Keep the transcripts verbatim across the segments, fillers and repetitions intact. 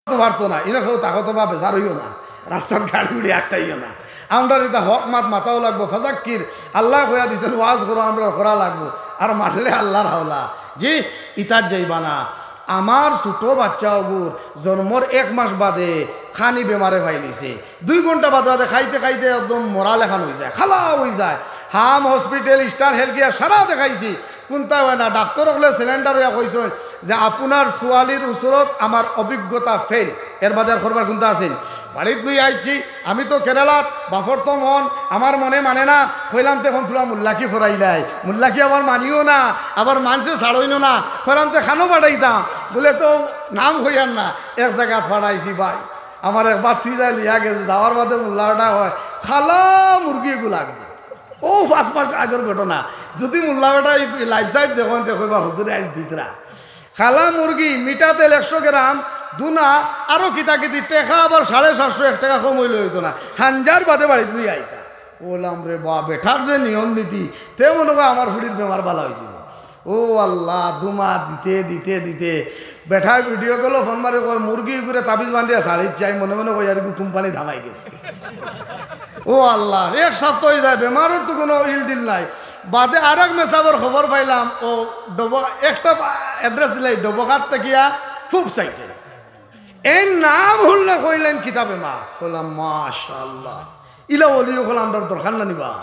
তো পারতো না, ইনো কেউ তাকতো বা বেজার অইও না, রাস্তাত গাড়ি উড়ি আটকাইও না। আমরার ইতা হক মাত মাতাও লাগবো, ফাজাক্কির, আল্লায় কইয়া দিছইন ওয়াজ করো, আমরার করা লাগবো, আর মারলে আল্লার হাওলা। জি, ইতাত যাইবা না। আমার ছোট বাচ্চা অগুর জন্মর এক মাস বাদে খানি বেমারে পাইলিছে, দুই ঘন্টা বাদে বাদে খাইতে খাইতে একদম মরা লাখান অইযায়, খালা অইযায়। হাম হসপিটাল, স্টার হেলথ কেয়ার সারা দেখাইছি, কুন্তা অয় না। ডাক্তর অকলে সিলিন্ডার অইয়া কইছইন যে, "আপনার ছোয়ালির উসরত আমার অভিজ্ঞতা ফেইল, এর বাদে আর করবার কুন্তা আছিল।" বাড়িত লইয়া আইছি, আমি তো কেরালাত, বাপর তো মন, আমার মনে মানে না। কইলাম, "তে অখন থুড়া মুল্লাকি করাইলাই।" মুল্লাকি আবার মানিও না, আবার মানষে ছাড়ইনও না। কইলাম, "তে কানো পাঠাইতাম?" বুলে, "তো নাম কইয়ার না, এক জাগাত পাঠাইছি ভাই।" আমার এক ভাতিজায় লইয়া গেছে, যাওয়ার বাদে মুল্লা বেটা কয়, "খালা মুরগি এগু লাগবো।" অউ পাঁচ মাস আগর ঘটনা। যুদি মুল্লা বেটায় লাইভ সাইভ দেখইন, তে কইবা, "হুজুরে আইজ দিতরা।" খালা মুরগি, মিঠা তেল একশো গ্রাম, দুনা, আরো কিতা কিতি, টেকা আবার সাড়ে সাতশো, এক টেকা কম অইলে অইতো না। হাঞ্জার বাদে বাড়িত লইয়া আইতা। কইলাম, "রে বা, বেটার যে নিয়ম নীতি, তে মনে কয় আমার ফুড়ির বেমার ভালা অইছিল।" ও আল্লাহ, দুমা দিতে দিতে দিতে বেটায় ভিডিও কলো ফোন মারি কয়, "মুরগি এগুরে তাবিজ বান্ধিয়া ছাড়িত যাই, মনে মনে কয় আর কি কোম্পানি ধামাই গেছে।" ও আল্লাহ, এক সপ্তাহ অইযায়, বেমারর তো কুনু ইল ডিল নাই। বাদে আরেক মেসাবর খবর পাইলাম, ও ডব-, একটা অ্যাড্রেস দিলাই, ডবকাত থাকিয়া পূব সাইডে। এর নাম হুনলে কইলেন, "কিতা বেমার?" কইলাম, "মাশাআল্লাহ।" ইলা অলি অকল আমরার দরকার না নি বা?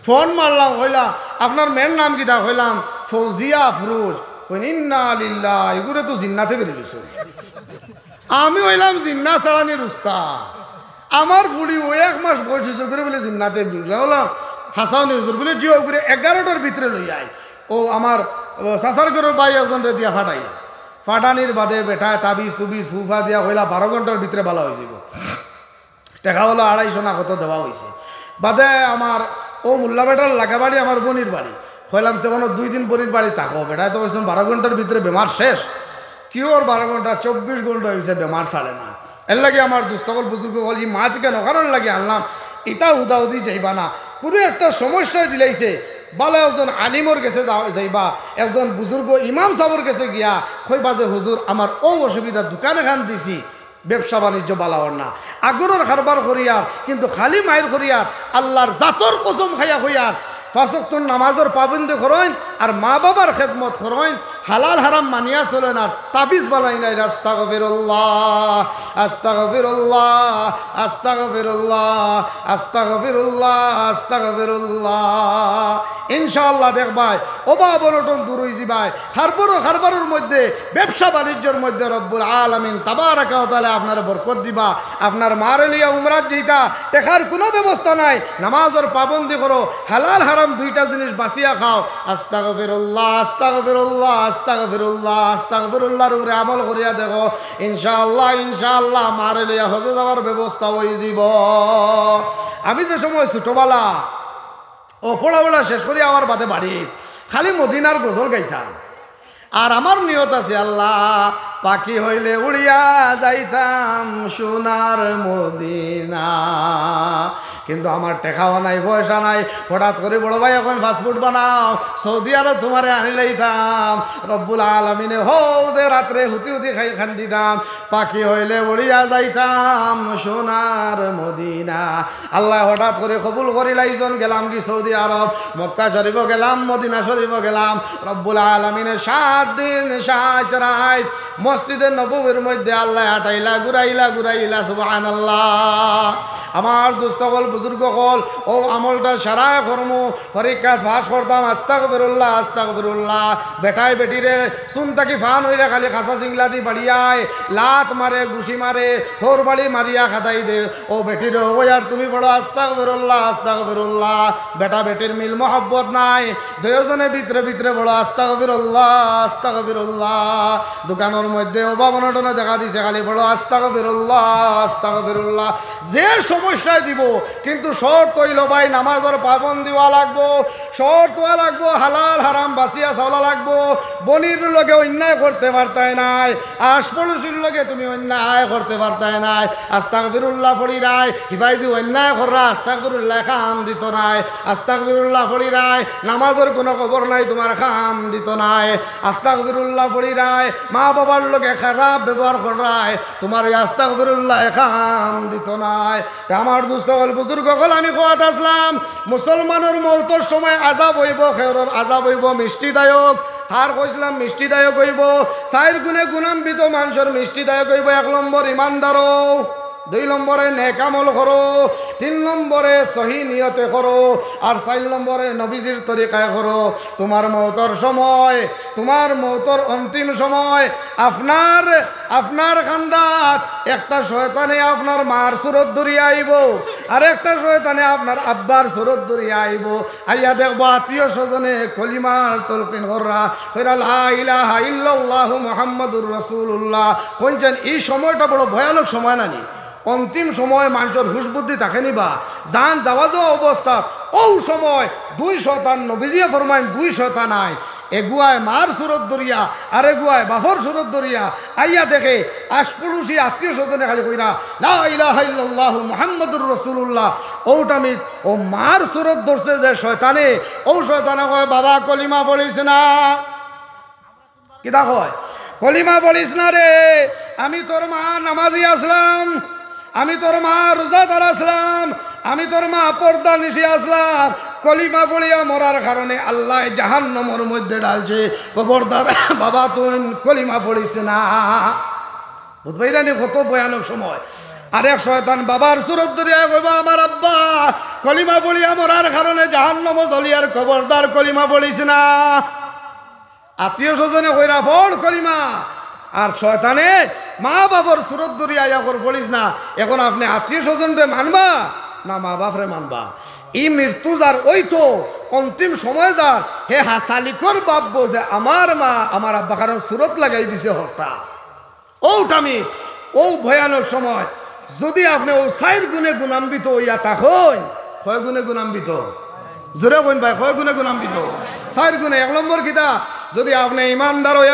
ফোন মারলাম, কইলা, "আপনার মেয়ের নাম কিতা?" কইলাম, "ফৌজিয়া আফরোজ।" কইন, "ইন্না লিল্লাহ, এগুরে তো জিন্নাতে বেরিলিছে।" আমি অইলাম জিন্না ছাড়ানির উস্তাদ। আমার ফুড়ি অউ এক মাস বয়স অইছে, এগুরে বুলে জিন্নাতে বেরিলিছে। কইলাম, "হাছাউ নি হুজুর?" বুলে, "জি, অগুরে এগারোটার ভিতরে লই আই।" ও আমার, ও, চাচার ঘরর ভাই একজনরে দিয়া পাঠাইলা। পাঠানির বাদে বেটায় তাবিজ তুবিজ ফুফা দিয়া কইলা, "বারো ঘন্টার ভিতরে ভালা অইযিবো।" টেকা অইলো আড়াইশো না কত দেওয়া অইছে। বাদে আমার অউ মুল্লা বেটার লাগা বাড়ি আমার বইনর বাড়ি। কইলাম, "তে অনো দুই দিন বইনর বাড়ি থাকো।" বেটায় তো কইছইন, "বারো ঘন্টার ভিতরে বেমার শেষ।" কিওর বারো ঘন্টা, চব্বিশ ঘন্টা অইছে, বেমার ছাড়ে না। এরলাগি আমার দুস্ত অকল, বুজুর্গ অকল, ই মাত ইখান অখানর লাগি আনলাম, ইতা হুদাহুদি যাইবা না। কুনু একটা সমস্যায় দিলাইছে, ভালা একজন আলিমর গেছে যাও-, যাইবা, একজন বুজুর্গ ইমাম সাবর গেছে গিয়া কইবা যে, "হুজুর, আমার অউ অসুবিধা, দোকান এখান দিছি, ব্যবসা বাণিজ্য ভালা অর না, আগরর কারবার করিয়ার, কিন্তু খালি মাইর করিয়ার, আল্লার জাতর কসম খাইয়া কইয়ার, পাঁচ ওয়াক্তর নামাজর পাবন্দি করইন, আর মা বাবার খেদমত করইন, হালাল হারাম মানিয়া চলইন, আর তাবিজ বানাইন না।" আস্তাগফিরুল্লাহ, আস্তাগফিরুল্লাহ, আস্তাগফিরুল্লাহ, আস্তাগফিরুল্লাহ, আস্তাগফিরুল্লাহ। ইনশাআল্লাহ দেখবায়, অভাব অনটন দূর অইযিবায়। কারবারর, কারবারর মধ্যে, ব্যবসা বাণিজ্যর মধ্যে রব্বুল আলামিন তাবারাকা ওয়া তাআলা আপনারে বরকত দিবা। আপনার মারে লইয়া উমরাত যাইতা, টেকার কুনু ব্যবস্থা নাই, নামাজর পাবন্দি করো, হালাল হারাম দুইটা জিনিস বাছিয়া খাও। আস্তাগফিরুল্লাহ, আস্তাগফিরুল্লাহ, আস্তাগফিরুল্লাহ, আস্তাগফিরুল্লাহর উপরে আমল করিয়া দেখো, ইনশাআল্লাহ, ইনশাআল্লাহ মারে লইয়া হজে যাওয়ার ব্যবস্থা অইযিবো। আমি যে সময় ছোটবেলা ও পড়াপড়া শেষ করি আওয়ার বাদে বাড়িত খালি মদিনার গজল গাইতাম। আর আমার নিয়ত আছে, "আল্লাহ, পাখি অইলে উড়িয়া যাইতাম সোনার মদিনা।" কিন্তু আমার টেকাও নাই, পয়সা নাই। হঠাৎ করি বড় ভাইয়ে কইন, "পাসপোর্ট বানাও, সৌদি আরব তুমারে আনিলাইতাম।" রব্বুল আলামিনে হউ যে রাত্রে হুতি হুতি খাই কান্দিতাম, পাখি অইলে উড়িয়া যাইতাম সোনার মদিনা। আল্লায় হঠাৎ করি কবুল করিলাইছইন, গেলামগি সৌদি আরব, মক্কা শরীফো গেলাম, মদিনা শরীফো গেলাম। রব্বুল আলামিনে সাত দিন সাত রাইত মসজিদে নববীর মধ্যে আল্লায় আটাইলা, ঘুরাইলা, ঘুরাইলা। সুবহানাল্লাহ। আমার দুস্ত অকল, বুজুর্গ অকল, অউ আমলটা সারায় করমু, পরীক্ষাত পাস করতাম, আস্তাগফিরুল্লাহ, আস্তাগফিরুল্লাহ। বেটায় বেটিরে চুন থাকি ফান অইরা খালি খাসা চিংলাদি বাড়িয়ায়, লাত মারে, ঘুষি মারে, হউর বাড়ি মারিয়া খেদাই দে। অউ বেটিরে কয়, "আর তুমি পড়ো আস্তাগফিরুল্লাহ, আস্তাগফিরুল্লাহ।" বেটা বেটির মিল মহব্বত নাই, দুইওজনে ভিতরে ভিতরে পড়ো আস্তাগফিরুল্লাহ, আস্তাগফিরুল্লাহ। দোকানর মধ্যে অভাব অনটনে দেখা দিছে, খালি পড়ো আস্তাগফিরুল্লাহ, আস্তাগফিরুল্লাহ। যে সমস্যায় দিবো, কিন্তু শর্ত অইলো ভাই, নামাজর পাবন্দি অওয়া লাগবো, শর্ত অওয়া লাগবো, হালাল হারাম বাছিয়া চলা লাগবো। বইনর লগে অন্যায় করতে পারতায় নায়, আশপড়শির লগে তুমি অন্যায় করতে পারতায় নায়। আস্তাগফিরুল্লাহ পড়িরায়, হিবায়দি অন্যায় কররা, আস্তাগফিরুল্লাহ কাম দিতো নায়। আস্তাগফিরুল্লাহ পড়িরায়, নামাজর কুনু খবর নাই, তুমার কাম দিতো নায়। আস্তাগফিরুল্লাহ পড়িরায়, মা-বাবার লগে খারাপ ব্যবহার কররায়, তুমার ওই আস্তাগফিরুল্লাহ কাম দিতো নায়। তে আমার দোস্ত অকল, বুজুর্গ অকল, আমি কওয়াত আছলাম, মুসলমানর মউতর সময় আযাব অইবো, কেউরর আযাব অইবো মিষ্টিদায়ক। কার কইছলাম মিষ্টিদায়ক অইবো? চাইর গুণে গুণান্বিত মানষর মিষ্টিদায়ক অইবো। এক নম্বর ইমানদার অও, দুই নম্বরে নেক আমল করো, তিন নম্বরে সহি নিয়তে করো, আর চাইর নম্বরে নবীজির তরিকায় করো। তুমার মউতর সময়, তুমার মউতর অন্তিম সময়, আপনার, আপনার কান্দাত একটা শয়তানে আপনার মার সুরত ধরিয়া আইবো, আর একটা শয়তানে আপনার আব্বার সুরত ধরিয়া আইবো। আইয়া দেখবো আত্মীয় স্বজনে কলিমার তলকিন কররা, কইরা লা ইলাহা ইল্লাল্লাহু মুহাম্মাদুর রাসূলুল্লাহ। কইনছেন, ই সময়টা বড় ভয়ানক সময় নানি? অন্তিম সময় মানষর হুশ বুদ্ধি থাকে নি বা? জান যাওয়া যাওয়া অবস্থা, অউ সময় দুই শয়তান, নবীজিয়ে ফরমাইন, দুই শয়তান আয়, এগুয়ায় মার সুরত ধরিয়া, আর এগুয়ায় বাফর সুরত ধরিয়া, আইয়া দেখে আশপড়শি আত্মীয় স্বজনে খালি কইরা, "লা ইলাহা ইল্লাল্লাহু মুহাম্মাদুর রাসূলুল্লাহ।" অউ টাইমে অউ মার সুরত ধরছে যে শয়তানে, অউ শয়তানে কয়, "বাবা, কলিমা পড়িস না।" কিতা কয়? "কলিমা পড়িস না রে, আমি তোর মা নামাজি আছলাম।" আমি তোর মা রোজাদার আছলাম, আমি তোর মা পর্দানিশি আছলাম। কলিমা পড়িয়া মরার কারণে আল্লায় জাহান্নামর মধ্যে ডালছে। খবরদার বাবা, তুইন কলিমা পড়িস না। বুঝবায়নি কত ভয়ানক সময়। আরেক শয়তান বাবার সুরত ধরিয়া কইবা, "আমার আব্বা কলিমা পড়িয়া মরার কারণে জাহান্নামো জ্বলিয়ার, খবরদার কলিমা পড়িস না।" আত্মীয় স্বজনে কইরা, "পড় কলিমা।" আর শয়তানে মা বাবার সুরত ধরিয়া আইয়া কর, "পড়িস না।" এখন আপনে আত্মীয় স্বজনরে মানবা না মা বাপরে মানবা? ই মৃত্যু যার অইতো, অন্তিম সময় যার, হে হাছালিকর ভাববো যে আমার মা আমার আব্বা, কারণ সুরত লাগাই দিছে হকটা। অউ টাইমে, অউ ভয়ানক সময়, যুদি আপনে অউ চাইর গুণে গুণান্বিত অইয়া থাকইন, কয় গুণে গুণান্বিত? জোরে কইন ভাই, কয় গুণে গুণান্বিত? চাইর গুণে। এক নম্বর কিতা? যুদি আপনে ইমানদার অইয়া